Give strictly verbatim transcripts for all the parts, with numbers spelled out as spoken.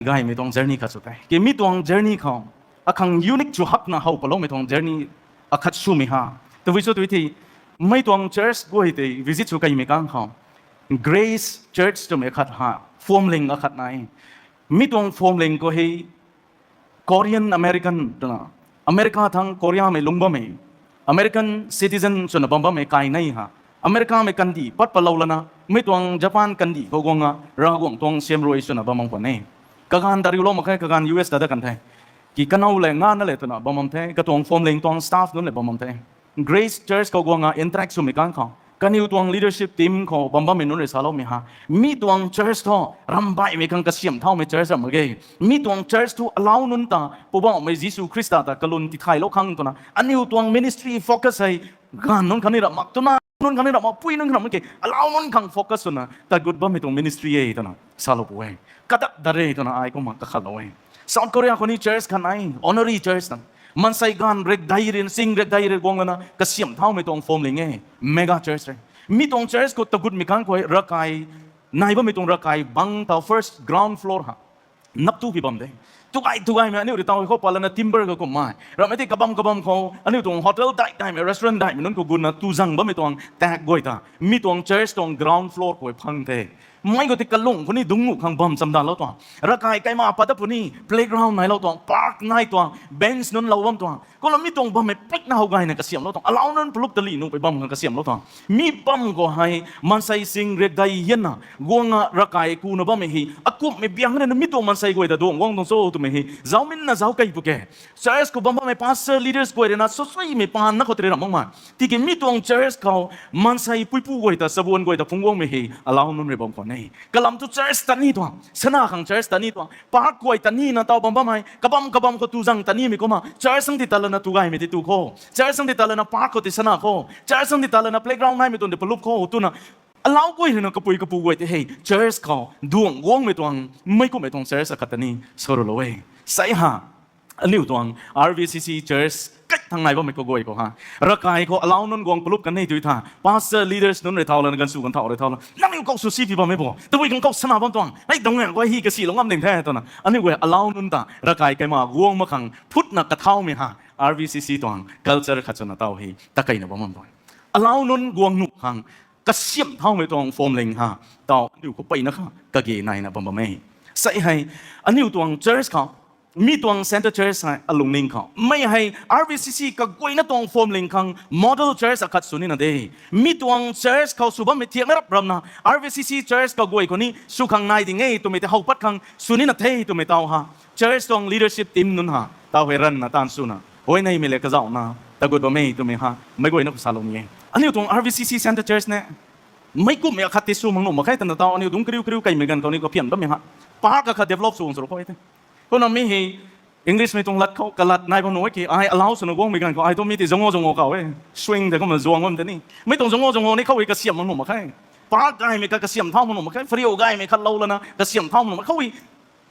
gaymei tuang journey khat sw the. Ki mi tuang journey khou akhang unique chu hakna how paloumei tuang journey akhat swmei ha. Tabui cho tw thei, mei tuang church guay tei visit sw kaimei kang khou, Grace Church twmei khat ha, Phomling akhat nai. Mi tuang Phomling khou hei Korean American twna, America thang Koreamei lungc bammei, American citizen swna bam bammei kai nei ha. Americamei kandih pat palou lana, mi tuang Japan kandih khou guang a, Ravguangc tuang siam rui swna bam bam khwan e. Kaganv ta riulou mak khe, kaganv U S ta dat kan the. Ki kanow le ngana le twna bam bam the, katuang Phomling tuang staff nunc le bam bam the. Grace Church khou guang a interact swmei kang khou, kaniw tuang leadership team khou bam bammei nunc rui saloumei ha, mi tuang church thu ramh baihmei khang kasiamh thaumei church ram mak ge. Mi tuang church thu alau nunc ta Poubauhmei Jisu Khrista ta kalun tithaylou khang twna aniu tuang ministry focus hei, gaanv nunc khang ni ram mak, tuna nunc khang ni ram mak, pui nunc khang ni ram mak ke, alau nunc khang focus swna tagut bammei tuang ministry e twna salou pu e. Kadat dat re twna ai kumna kakhatlou e. South Korea khou ni church khat nai, honorary church na, maansei gaanv rekdei rui, sing rekdei rui guang lana kasiamh thaumei tuang Phomling e, mega church re. Mi tuang church khou tagutmei kang khou ravkai, nai bammei tuang ravkai bang tau first ground floor ha, nap tu pi bam de. Tugai tugaymei aniu rui tau khou pat lana timber khou kummei ramei tei kabam kabam khou aniu tuang hotel dai daimei, restaurant daimei nunc khou gutna tu zang bammei tuang tak guay ta mi tuang church tuang ground floor khou phang the. Mei khou tei kalung khou ni dungc nuh khang bam chamdanlou tuang, ravkai kaima pat ta puni playground nailou tuang, park nai tuang, bench nunc lou bam tuang, kumna mi tuang bammei pikna how gayna kasiamhlou tuang, alau nunc paluk tali nuh pei bam khang kasiamhlou tuang. Mi bam khou hei maansei sing rekdei hianna guang a ravkai kuna bammei hei akumhmei biang rui na mi tuang maansei guay ta duang guang tuang cho twmei hei zauminna zauc kei pu ke. Church khou bam bammei pastor, leaders guay rui na susuimei paan na khou tei ram makmei. Tiki mi tuang church khou maansei puipu guay ta, chabuan guay ta phungc guangmei hei alau nunc rui bam khwan e. Kalam thu church ta ni tuang, sana khang church ta ni tuang, park guay ta nina tau bam bammei, kabam kabam khou tu zang ta nimei kumna, church sang ti ta lana tugaymei tei tu kho, church sang ti ta lana park khou tei sana kho, church sang ti ta lana playground naimei tuang tei palup kho twna alau guay rui na kapui kapu guay tei hei church khou duang guangmei tuang, meic kumhmei tuang church akhat ta ni sarulou e. Sei ha, aniu tuang R V C C church kai thang nai bammei kaguay khou ha, ravkai khou alau nunc guang palup kan e tui tha, pastor, leaders nunc rui thau lana, gansu ganthau rui thau lana, nangniw khou sw si pi bammei bo, tabui khang khou sana bam tuang, hei dungc e khou hei kasilou ngam ding the twna aniu guay alau nunc ta ravkai kaima guang mak khang phutna kathaumei ha, R V C C tuang culture khat swna tau hei takeina bam bam tuang. Alau nunc guang nuh khang kasiamh thaumei tuang Phomling ha, tau aniu khou peyna kha kage naina bam bam e. Sei hei, aniu tuang church khou, mi tuang center church hei alungning khou mei hei R V C C kaguayna tuang Phomling khang model church akhat sw nina de. Mi tuang church khou sw bammei thiakna rap ramna R V C C church kaguay khou ni sw khang nai ding e twmei tei how pat khang sw nina the twmei tau ha, church tuang leadership team nunc ha tau hei ranvna taanv swna huayneymei le kazauhna tagut bam e twmei ha meic guayna khou salou ni e. Aniu tuang R V C C center church ne, meic kumhmei akhat tei sw mak nuh mak khe twna tau aniu dungc kariu kariu kaimei ganv khou ni kaphian bammei ha, park akhat develop sw guang sw rou khou e the. Kumna mi hei Englishmei tuang lat khou kalat nai bam nuh e ki, ai alau swna guangmei ganv khou ai tu mi tei zango zango kau e, swing tei kumna zuang bam tei ni, mei tuang zango zango ni khou hei kasiamh mak nuh mak khe. Park gaymei khat kasiamh thau mak nuh mak khe, fariu gaymei khat lou lana kasiamh thau mak nuh mak khou hei,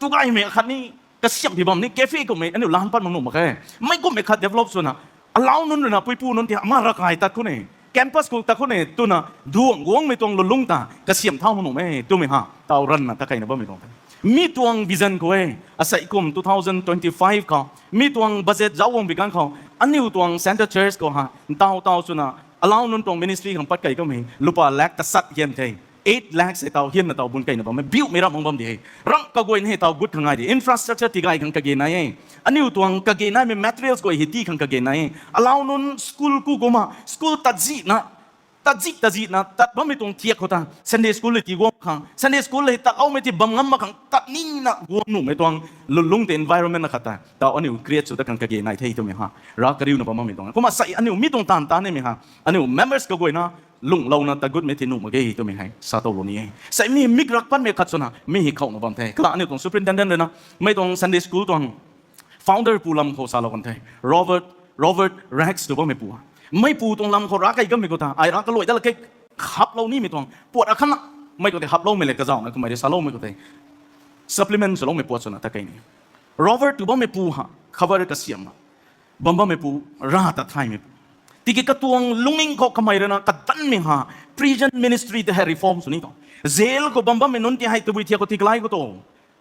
tu gaymei akhat ni kasiamh pi bam ni cafe kumhmei aniu lan pat mak nuh mak khe. Meic kumhmei khat develop swna alau nunc rui na puipu nunc ti ama ravkai tat khou ne, campus khou tat khou ne twna duang guangmei tuang lulungc ta kasiamh thau mak nuh e twmei ha tau ranvna takeina bammei tuang the. Mi tuang vision khou e, asei kum two thousand twenty-five khou mi tuang budget zauc guang pi kang khou aniu tuang center church khou ha ntau tau swna alau nunc tuang ministry khang pat kei kamei lupa lakh tasat hian the. Eight lakhs hei tau hianna tau bun keina bammei biumei ramh mang bam di hei, ramh kaguayna hei tau gut khang ngai di, infrastructure tigay khang kage nai e. Aniu tuang kage naimei materials guay hei ti khang kage nai e. Alau nunc school ku kumna school tatzihna, tatzih tatzihna tat bammei tuang thiak khou ta Sunday school le ti guang khang, Sunday school le tatloumei ti bam ngam mak khang tat nina guang nuhmei tuang lulungc tei environment akhat ta tau aniu create sw dat khang kage nai the twmei ha rav kariuna bam bammei tuang. Kumna sei aniu mi tuang taanv ta nimei ha aniu members kaguayna lunghlouna tagutmei ti nuh mak ge twmei hei sa tow lou ni e. Sei mi mik rak patmei khat swna mi hei khouna bam the. Kala aniu tuang superintendent rui na mei tuang Sunday school tuang founder pu lam khou salou kan the. Robert, Robert Raikes tw bammei pu. Meipu tuang lam khou rav kei gammei khou ta ai rav kaluai dat la khe, haplou nimei tuang puat akhatna, mei khou tei haploumei le kazauhna kamei rui saloumei khou tei supplement swloumei puat swna takei ni. Robert tw bammei pu ha khabar kasiamhna bam bammei pu rav ta thaymei pu. Tiki katuang lungning khou kamei rui na kadanmei ha prison ministry tei hei reform sw ni tuang. Jail khou bam bammei nunc ti hei tabui thiak khou ti kalai khou tu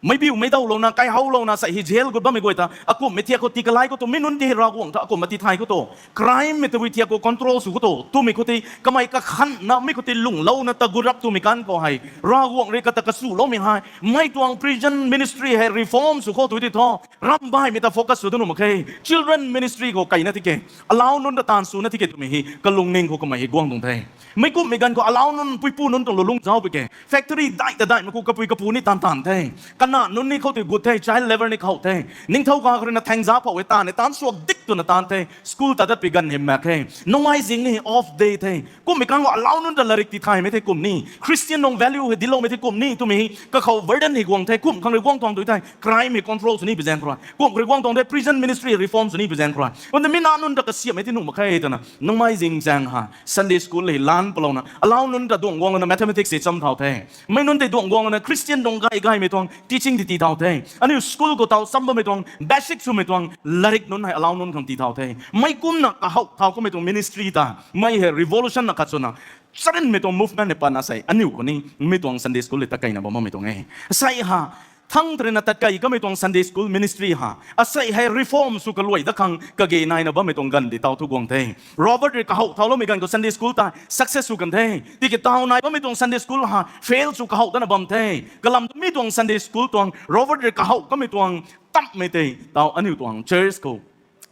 Meic biu meic dawlouna, kaihoulouna, sei hei jail gut bammei guay ta, akumhmei thiak khou tii kalai khou tu, mi nunc ti hei Ravguangc ta akumhmei tii thay khou tu, crime mei tabui thiak khou control sw khou tu, twmei khou tei, kamei kakhanna, mi khou tei lunglouna ta gut rap twmei kan khou hei, Ravguangc rui kata kachuloumei hei, mei tuang prison ministry hei reform sw khou tu ti thu, ramh baihmei ta focus sw tu nuh mak khe, children ministry khou kaina ti ke, alau nunc ta taanv swna ti ke twmei hei, kalungning khou kamei hei guang tuang the. Meic kumhmei ganv khou alau nunc, puipu nunc tuang lulung zauc pui ke. Factory dai ta daihmei khou kapui kapu ni taanv taanv the. Kana nunc ni khou tei gut the, child labour ni khou the. Ningthou ka khou rui na thaengza phou e taanv e, taanv suak dik twna taanv the. School ta dat pui ganv hei mak khe. Nungmei zing ni off day the. Kumhmei kang khou alau nunc ta larik ti thaymei the kum ni. Christian tuang value hei diloumei the kum ni. Twmei hei kakhou burden hei guang the. Kumh khang rui guang tuang tu the. Crime hei control sw ni pui zaeng khou rui. Kumh khang rui guang tuang the. Prison ministry reform sw ni pui zaeng khou rui. Kumna mi na nunc ta kasiamhmei ti nuh mak khe twna. Nungmei zing zaeng ha. Sunday school hei lan palouna. Alau nunc ta duang guangna mathematics hei cham thau the. Mei nunc tei duang guangna Christian tuang gay gaymei tuang teaching ti tii thau the. Aniu school khou tau cham bammei tuang, basic swmei tuang, larik nunc hei alau nunc khang tii thau the. Mei kumna kahow thau kummei tuang ministry ta. Mei hei revolution na khat swna. Charinmei tuang movement hei patna sei. Aniu khou ni, mi tuang Sunday school hei tat keyna bam bammei tuang e. Sei ha, thang tarina tat key kamei tuang Sunday school ministry ha. Asei hei reform sw kaluai dat khang kage naina bammei tuang ganv di tau thu guang the. Robert rui kahow thauloumei ganv khou Sunday school ta success sw kan the. Tiki tau nai bammei tuang Sunday school ha fail sw kahow dana bam the. Kalam tu mi tuang Sunday school tuang Robert rui kahow kamei tuang tamhmei tei tau aniu tuang church khou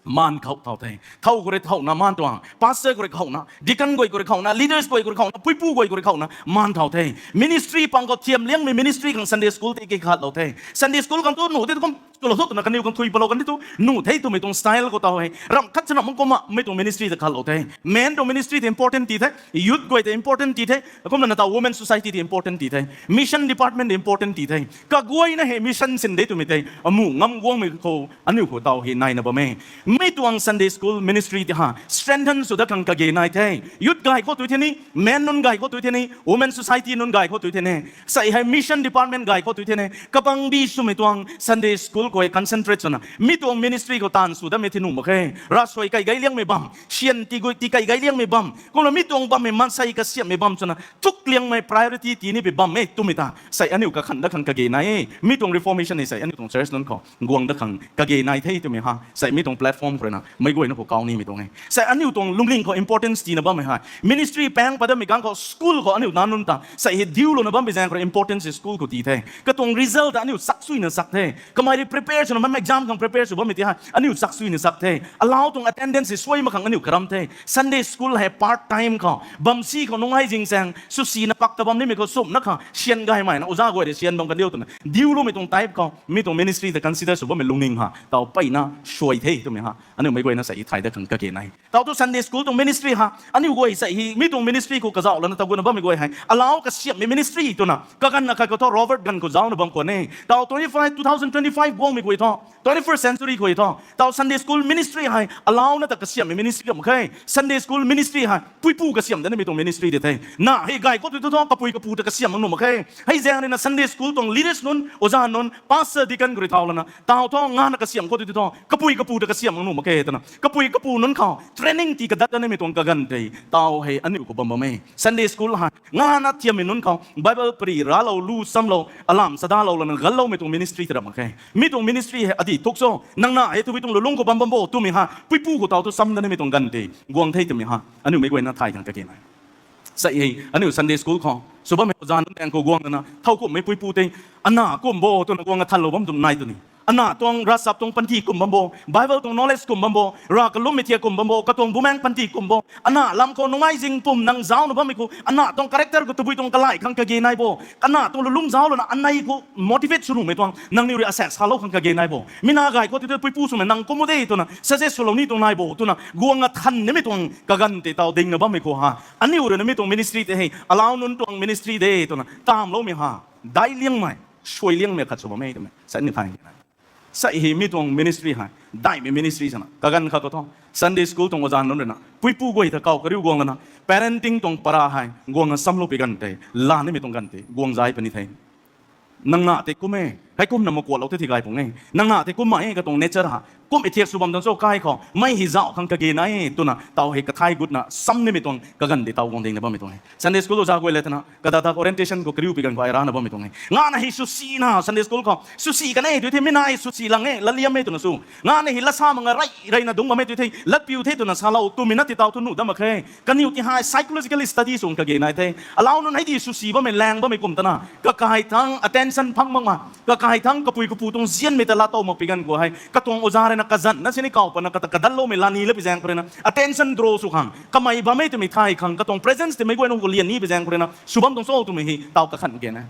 maan kahow thau the. Thow khou rui kahowna maan tuang, pastor khou rui kahowna, deacon guay khou rui kahowna, leaders guay khou rui kahowna, puipu guay khou rui kahowna maan thau the. Ministry pang khou thiam liangmei ministry khang Sunday school tei kakhatlou the. Sunday school khang tu nuh the tu kum swlou thu twna kaniw khang thui palou kan the tu nuh the twmei tuang style khou tau hei. Ramh khat chana mak kumna mei tuang ministry ta khatlou the. Men tuang ministry tei important ti the. Youth guay tei important ti the. Kumna na tau women society tei important ti the. Mission department tei important ti the. Kaguayna hei mission sin de twmei tei amu ngam guangmei khou aniu khou tau hei naina bam e. Mi tuang Sunday school ministry ti ha strengthen sw dat khang kage nai the. Youth gay khou tu the ni, men nunc gay khou tu the ni, women society nunc gay khou tu the ni, sei hei mission department gay khou tu the ni, kabang bi swmei tuang Sunday school khou hei concentrate swna mi tuang ministry khou taanv sw datmei ti nuh mak khe. Ravsuai kai gay liangmei bam, syan ti gui ti kai gay liangmei bam, kumna mi tuang bammei maansei kasiamhmei bam swna thuk liangmei priority ti ni pui bam e twmei ta sei aniu kakhan dat khang kage nai e. Mi tuang reformation hei sei aniu tuang church nunc khou guang dat khang kage nai the twmei ha sei mi tuang platform khou rui na meic guayna khou kau nimei tuang e. Sei aniu tuang lungning khou importance tina bammei hei ministry paeng pat datmei kang khou school khou aniu nac nunc ta sei hei diulouna bammei zaeng khou rui importance school khou ti the. Katuang result ta aniu chaksuina chak the. Kamei rui prepare swna bammei exam khang prepare sw bammei ti hei aniu chaksuina chak the. Alau tuang attendance hei suai mak khang aniu karam the. Sunday school hei part time khou bamsi khou nungai zingsaeng swsina pak ta bam nimei khou sumna khang syan gaymeina oja guay rui syan bam kan diu twna diuloumei tuang type khou mi tuang ministry ta consider sw bammei lungning ha tau peyna suai the twmei ha aniu meic guayna sei thay dat khang kage nai. Tau tu Sunday school tuang ministry ha aniu guay sei hei mi tuang ministry khou kazauh lana taguna bammei guay hei alau kasiamhmei ministry twna kaganv akhat khou thu Robert ganv khou zauna bam khwan e. Tau twenty five, two thousand twenty five guangmei guay thu, twenty first century khou thu tau Sunday school ministry hei alauna ta kasiamhmei ministry ram mak khe. Sunday school ministry hei puipu kasiamh dat nimei tuang ministry di the. Na hei gay khou tu thu kapui kapu ta kasiamh mak nuh mak khe. Hei zaeng rui na Sunday school tuang leaders nunc, oja nunc, pastor, deacon khou rui thau lana tau thu ngana kasiamh khou tu thu kapui kapu ta kasiamh mak nuh mak khe twna kapui kapu nunc khou training ti kadat dat nimei tuang kaganv tei tau hei aniu khou bam bam e. Sunday school hei ngana thiammei nunc khou Bible pary raclou lu chamlou alam chadalou lana ganloumei tuang ministry ta ram mak khe. Mi tuang ministry hei adi thuk cho nang na hei tabui tuang lulung khou bam bam bo twmei ha puipu khou tau tu cham dat nimei tuang ganv tei guang the twmei ha aniu meic guayna thay khang kage nai. Sei hei aniu Sunday school khou sw bammei oja nunc daeng khou guang lana thowkumhmei puipu tei ana kum bo twna guang athanlou bam tuang nai tu ni. Ana tuang ravchap tuang panty kum bam bo, Bible tuang knowledge kum bam bo, rav kalummei thiak kum bam bo, katuang bumaengc panty kum bo. Ana lam khou nungai zing pum nang zauna bammei khou ana tuang character khou tabui tuang kalai khang kage nai bo. Ana tuang lulung zauc lana anei khou motivate sw nuhmei tuang nangniw rui asaekc salou khang kage nai bo. Mi na gay khou tu tu puipu swmei nang kum u de twna suggest swlou ni tuang nai bo twna guang athan nimei tuang kaganv tei tau dingna bammei khou ha aniu rui na mi tuang ministry tei hei alau nunc tuang ministry de twna tamloumei ha dai liangmei, suai liangmei khat sw bammei twmei sa ni thay na. Sei hei mi tuang ministry hei daihmei ministry swna kaganv khat khou thu Sunday school tuang oja nunc rui na puipu guay ta kau kariu guang lana parenting tuang para hei guang chamlou pui ganv tei la nimei tuang ganv tei guang zay puni the. Nang na tei kum e, Heikumna makuatlou the thi gay pung e. Nang na the kumna e katuang nature ha. Kum e thiak sw bam tuang cho kai khou. Mei hei zauh khang kage nai e twna taw hei kathai gutna sam nimei tuang kaganv di taw guang dingna bammei tuang e. Sunday school oja guay le twna kadadak orientation khou kariu pi ganv khou ai rana bammei tuang e. Ngana hei swsina Sunday school khou swsi kan e tu the mi nai swsi lang e laliam e twna sw. Ngana hei lasa mak nga rey reyna dungc bam e tu the latpiu the twna salou twmei na ti taw thu nuh dam mak khe. Kaniw ti hei psychological study sw kage nai the. Alau nunc hei di swsi bammei lang bammei kum tana kakai thang attention phang mak ma. Kakai thang kapui kapu tuang zianmei ta laa tow mak pi ganv khou hei katuang oja rui na kazanc na sini kaw pana kata kadanloumei lani la pi zaeng khou rui na attention draw sw khang kamei bammei twmei thay khang katuang presence ti mei guayna khou lian ni pi zaeng khou rui na sw bam tuang cho twmei hei taw kakhan ge na.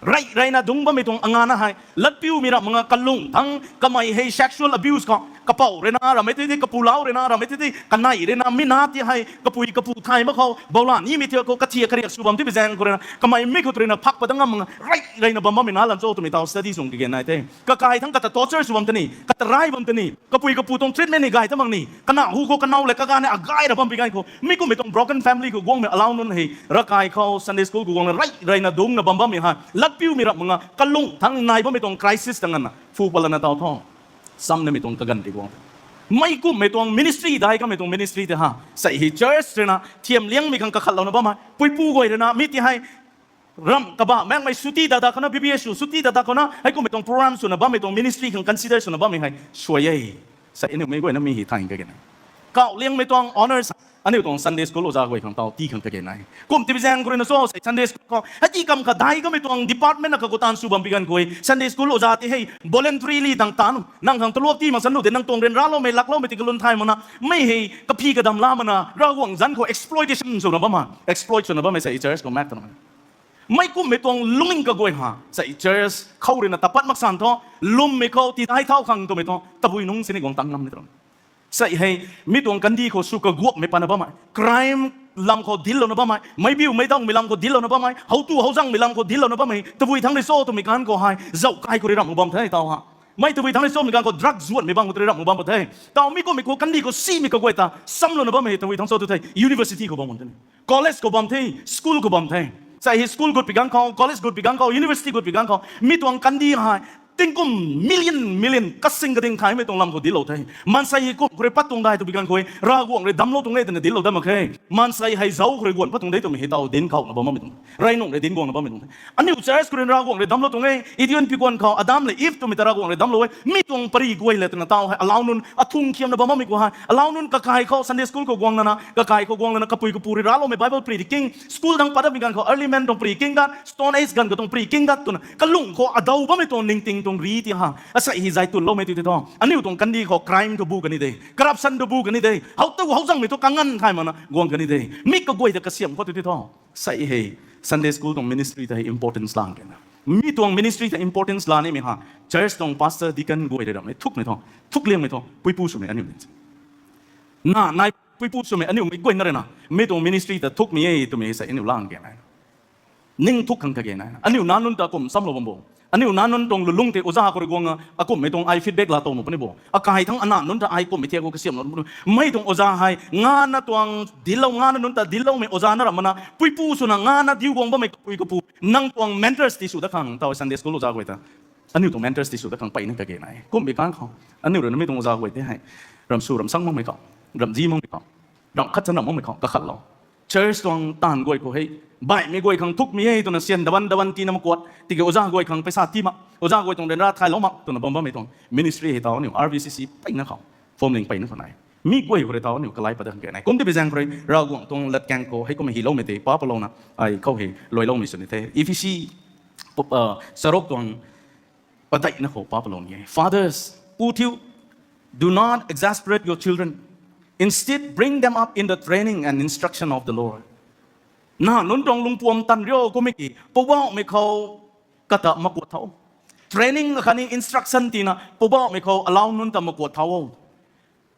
Rey reyna dungc bammei tuang angana hei latpiumei ram mak nga kalung thang kamei hei sexual abuse khou kapou rui na rammei tei tei kapulau rui na rammei tei tei kanei rui na mi na ti hei kapui kapu thay mak khou bou la nimei thiak khou kathiak kariak sw bam ti pi zaeng khou rui na kamei mi khou rui na phak pat dang ngam mak nga rey reyna bam bammei na lan cho twmei taw study sw kage nai the. Kakai thang kata torture sw bam tani kata rai bam tani kapui kapu tuang treatment ni gay ta mak ni kana hu khou kanow le kaga ne agay ra bam pi ganv khou mi kummei tuang broken family khou guangmei alau nunc hei ravkai khou Sunday school khou guangna rey reyna dungcna bam bammei hei latpiumei ram mak nga kalung thang nai bammei tuang crisis ta nganvna phu palana taw tho. Sam nimei tuang kaganv di guang mei kummei tuang ministry dai kamei tuang ministry tei ha sei hei church rui na thiam liangmei khang kakhatlouna bammei puipu guay rui na mi ti hei ram kaba maekmei suti dada khou na B B S sw suti dada khou na hei kummei tuang program swna bammei tuang ministry khang consider swna bammei hei suai e. Sei aniu mei guayna mi hei thay kage na kauh liangmei tuang honours aniu tuang Sunday school oja guay khang taw ti khang kage nai. Kum ti pi zaeng khou rui na cho sei Sunday school khou hei ti kam kha dai kamei tuang department na kha khou taanv sw bam pi ganv khou Sunday school oja ti hei voluntarily dang taanv nang khang taluak ti mak san nu de nang tuang ryanraloumei lakloumei ti kalun thay mak na mei hei kaphi kadam la mak na Ravguangc zanc khou exploitation swna bam e exploit swna bammei sei church khou maek twna mei kummei tuang lungning kaguay ha sei church khou rui na tapat mak san thu lwmmei khou ti dai thau khang twmei thu tabui nungc sini guang tang ngam ni tu sei hei mi tuang kandih khou sw kaguapmei pana bammei crime lam khou dillouna bammei meibiu meidawmei lam khou dillouna bammei howtu howzangmei lam khou dillouna bammei tabui thang rui cho twmei ganv khou hei zauh kai khou rui ramh mak bam the taw ha. Mei tabui thang rui chomei ganv khou drug zuanmei bam khou rui ramh mak bam khou the taw mi kummei khou kandih khou simei kaguay ta samlouna bammei tabui thang cho tu the university khou bam bam the college khou bam the school khou bam the sei hei school gut pi ganv khou college gut pi ganv khou university gut pi ganv khou mi tuang kandih hei tingkum million million kasing kading thaymei tuang lam khou dinclou the. Maansei hei kum khou rui pat tuang dai twpui ganv khou Ravguangc rui damclou tuang e twna dinclou dat mak khe. Maansei hei zauc khou rui guan pat tuang de twmei hei taw dinc khouna bam bammei tuang rey nungc rui dinc guangna bammei tuang the. Aniu church khou rui Ravguangc rui damclou tuang e Eden pi guan khou Adam le Eve twmei ta Ravguangc rui damclou e mi tuang pari guay le twna taw hei alau nunc athung khiamna bam bammei khou hei alau nunc kakai khou Sunday school khou guang lana kakai khou guang lana kapui kapu rui raloumei Bible pari di king school dang pat datmei ganv khou early man tuang pari king dat stone age ganv khou tuang pari king dat twna kalung khou adaw bammei tuang ningting tuang ri ti ha asei hei zay tunloumei tu ti tho aniu tuang kandih khou crime tu bu kani de corruption tu bu kani de howtu howzangmei tu kanganv thay makna guang kani de mi kaguay ta kasiam khou tu ti tho sei hei Sunday school tuang ministry ta hei importance lang kena mi tuang ministry ta importance la nimei ha church tuang pastor deacon guay rui ramhmei thukmei thu thukliangmei thu puipu swmei aniu na nai puipu swmei aniu mei guayna rui na mi tuang ministry ta thukmei e twmei sei aniu lang kena ning thuk khang kage na aniu nac nunc ta kum samlou bam bo aniu nac nunc tuang lulung tei oja khou rui guang a akumhmei tuang ai feedback laa tow mak puni bo akai thang ana nunc ta ai kummei thiak khou kasiamlou puni mei tuang oja hei ngana tuang dinclou ngana nunc ta dincloumei oja na ramh mana puipu swna ngana diu guang bammei kapui kapu nang tuang mentors ti sw dat khang taw Sunday school oja guay ta aniu tuang mentors ti sw dat khang peyna kage na e kummei kang khou aniu rui na mi tuang oja guay tei hei ramsw ramsang makmei khou ramhzi makmei khou ramh khat chan ramh makmei khou kakhatlou church tuang taanv guay khou hei baihmei guay khang thukmei e twna syan daban daban tina makuat tiki oja guay khang paisa ti mak oja guay tuang ryanra thaylou mak twna bam bammei tuang ministry hei taw aniu R B C C peyna khou phomling peyna khou nai mi guay khou rui taw aniu kalai pat dat khang kage na e kum ti pi zaeng khou rui Ravguangc tuang latkaeng khou hei kummei hyloumei tei pa palouna ai khou hei luailoumei sw ni the Ephesi charuk tuang padeihna khou pa palou ni e fathers pu thiu do not exasperate your children, instead bring them up in the training and instruction of the Lord. Na nunc tuang lungpuam tan rio kummei ki Poubauhmei khou kata makuat thau training khatni instruction tina Poubauhmei khou alau nunc ta makuat thau o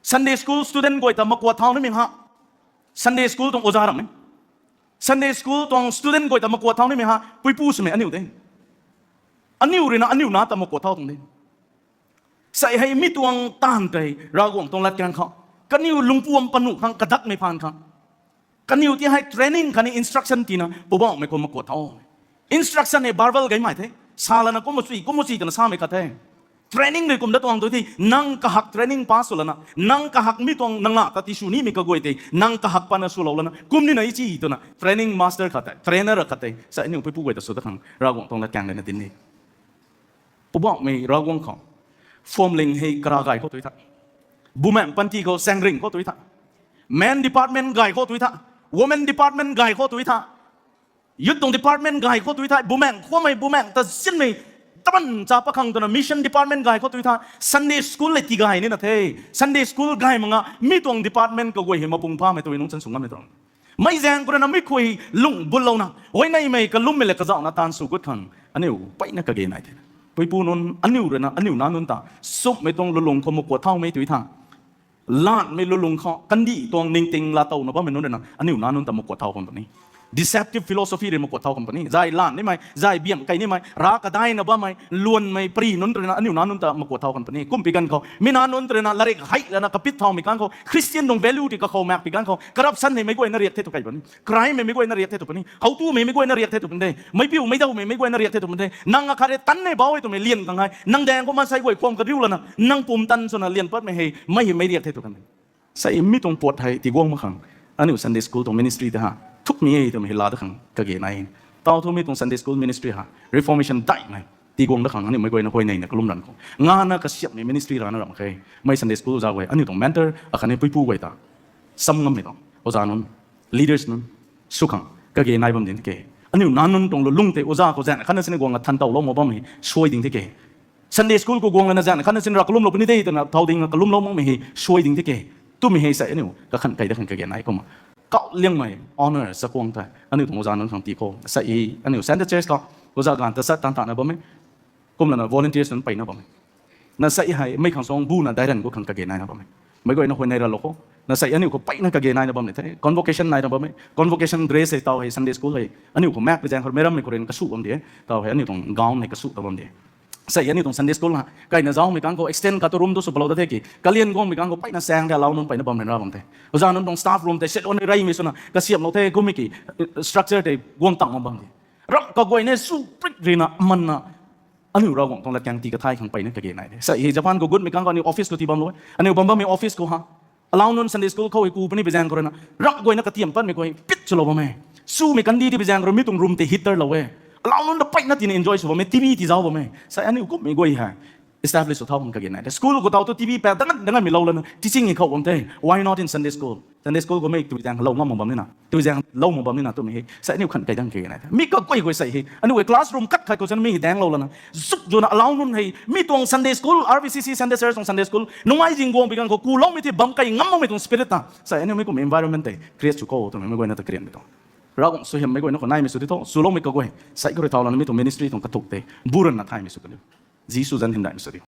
Sunday school student guay ta makuat thau nimei ha Sunday school tuang oja ramhmei Sunday school tuang student guay ta makuat thau nimei ha puipu swmei aniu de aniu rui na aniu nac ta makuat thau tuang de sei hei mi tuang taanv tei Ravguangc tuang latkaeng khou kaniw lungpuam panuh khang kadakmei phaan khang kaniw ti hei training khatni instruction tina Poubauhmei khou makuat thau instruction hei verbal gaymei the Sa lana kum machwi, kum machwi twna samei khat the. Training rui kum da tuang tu the, nang kahak training pass sw lana, nang kahak mi tuang nang la ta tisw nimei kaguay tei, nang kahak pana swlou lana, kum nina i chi twna, training master khat tei, trainer khat tei, sa aniu puipu guay ta sw ta khang, Ravguangc tuang latkaeng rui na dinc e. Poubauhmei Ravguangc khou, phwamling hei kara gay khou tu tha. Bumaengh panty khou saengring khou tu tha. Men department gay khou tu tha. Women department gay khou tu tha. Youth tuang department gay khou tu tha. Bumaengh khou mei bumaengh ta zinmei taban cha pakhang twna mission department gay khou tu tha. Sunday school le tigay nina the. Sunday school gay mak nga mi tuang department kaguay hei mapung phamei tu nungc chan sw ngammei tuang. Mei zaeng khou rui na mi khui lung bullouna, huayneymei kalummei le kazauhna taanv sw gut khang, aniu peyna kage nai the. Puipu nunc, aniu rui na, aniu nac nunc ta, sumhmei tuang lulung khou makuat thaumei tu tha. Laanhmei lulung khou, kandih tuang ningting laatowna bammei nunc rui na, aniu nac nunc ta makuat thau khang puni. Deceptive philosophy rui makuat thau khang puni. Zai laanh nimei, zai biam kei nimei, ra kadaina bammei, luanmei pari nunc rui na, aniu nac nunc ta makuat thau khang puni. Kumpi ganv khou, mi nac nunc rui na, larik hei lana kapit thaumei ganv khou, Christian tuang value ti kakhou maekpui ganv khou, corruption hei meic guayna riak the tu kei puni. Crime hei meic guayna riak the tu puni. Howtumei meic guayna riak the tu puni de. Meipiumei dawmei meic guayna riak the tu puni de. Nang akhat rui tan nei bau e twmei lian khang hei. Nang daeng khou maansei guay khwam kariu lana, nang pum tan swna lian patmei hei, mei hei meic riak the tu kan. Sa mi tuang puat hei tiguang mak khang, aniu Sunday school tuang ministry ta ha, thukmei e twmei hei laa da khang kage nai. Tau thu mi tuang Sunday school ministry ha, Reformation daihmei tiguang da khang aniu meic guayna huayneina kalum ranv khou ngana kasiamhmei ministry rana ram khe. Mei Sunday school oza guay, aniu tuang mentor akhatni puipu guay ta, sam ngammei tuang oza nunc, leaders nunc sw khang kage nai bam ding the ke. Aniu nac nunc tuang lulung tei oza khou zaeng khatna sini guangna than tawlou mak bammei suai ding the ke. Sunday school khou guang lana zaeng khatna sini ra kalumlou puni de twna thau ding kalumlou makmei hei suai ding the ke. Twmei hei sa aniu kakhanh kei da khang kage nai kumna, kauh liangmei honour chakhwang tei aniu tuang oza nunc khang tii khou sa e. Aniu Centre Church khou oza ganv ta sat tan tana bam e. Kumlana volunteers nunc peyna bam e. Na sa hei mei khang suang buna dairanv khou khang kage naina bam e. Meic guayna huayney ralou khou, na sa aniu khou peyna kage naina bam ni the. Convocation naina bam e. Convocation dress hei tau hei Sunday school hei aniu khou maekpui zaeng khou meic rammei khou rui kasuh bam de. Tau hei aniu tuang gown hei kasuh ta bam de. Sa aniu tuang Sunday school ha, kaina zaumei kang khou extend khat tu room tu sw palou da the ki, kalian guangmei kang khou peyna saeng de, alau nunc peyna bam ryan ra bam the. Oza nunc tuang staff room tei set on reymei swna kasiamhlou the, kummei ki structure tei guang tang bam bam de. Ram kaguayna su prik rina manna, aniu Ravguangc tuang latkaeng tii kathay khang peyna kage nai de. Sa hei Japan khou gutmei kang khou aniu office khou tii bamlou e. Aniu bam bammei office khou ha, alau nunc Sunday school khou hei ku puni pui zaeng khou rui na, ram guayna katiam patmei khou hei pit swlou bam e. Sumei kandih ti pui zaeng khou rui mi tuang room tei heater lou e. Alau nunc ta peyna tina enjoy sw bam e, TV tii zauc bam e. Sa aniu kummei guay hei establish sw thau khang kage nai de. School khou tau tu TV pa dangan danganmei lou lana teaching hei khou bam the. Why not in Sunday school? Sunday school khou mei tui zaeng lou ngam mak bam nina, tui zaeng lou mak bam nina twmei hei sa aniu khanh kei dang kage nai the. Mi kaguay guay sa hei aniu guay classroom khat khat khou chana mi hei daeng lou lana, zuk zuna alau nunc hei mi tuang Sunday school, RVCC Centre Church tuang Sunday school nungai zing guang pui kang khou kuloumei the bam kei ngam makmei tuang spirit ta sa aniu mi kum environment tei create sw khou twmei meic guayna ta karianmei tuang. Ravguangc suaihiammei guayna khou naimei sw di tho, swloumei kaguay sa khou rui thau lana mi tuang ministry tuang kathuk tei bu ranna thaymei sw kaniu. Jisu zanc hymdaihmei sw di.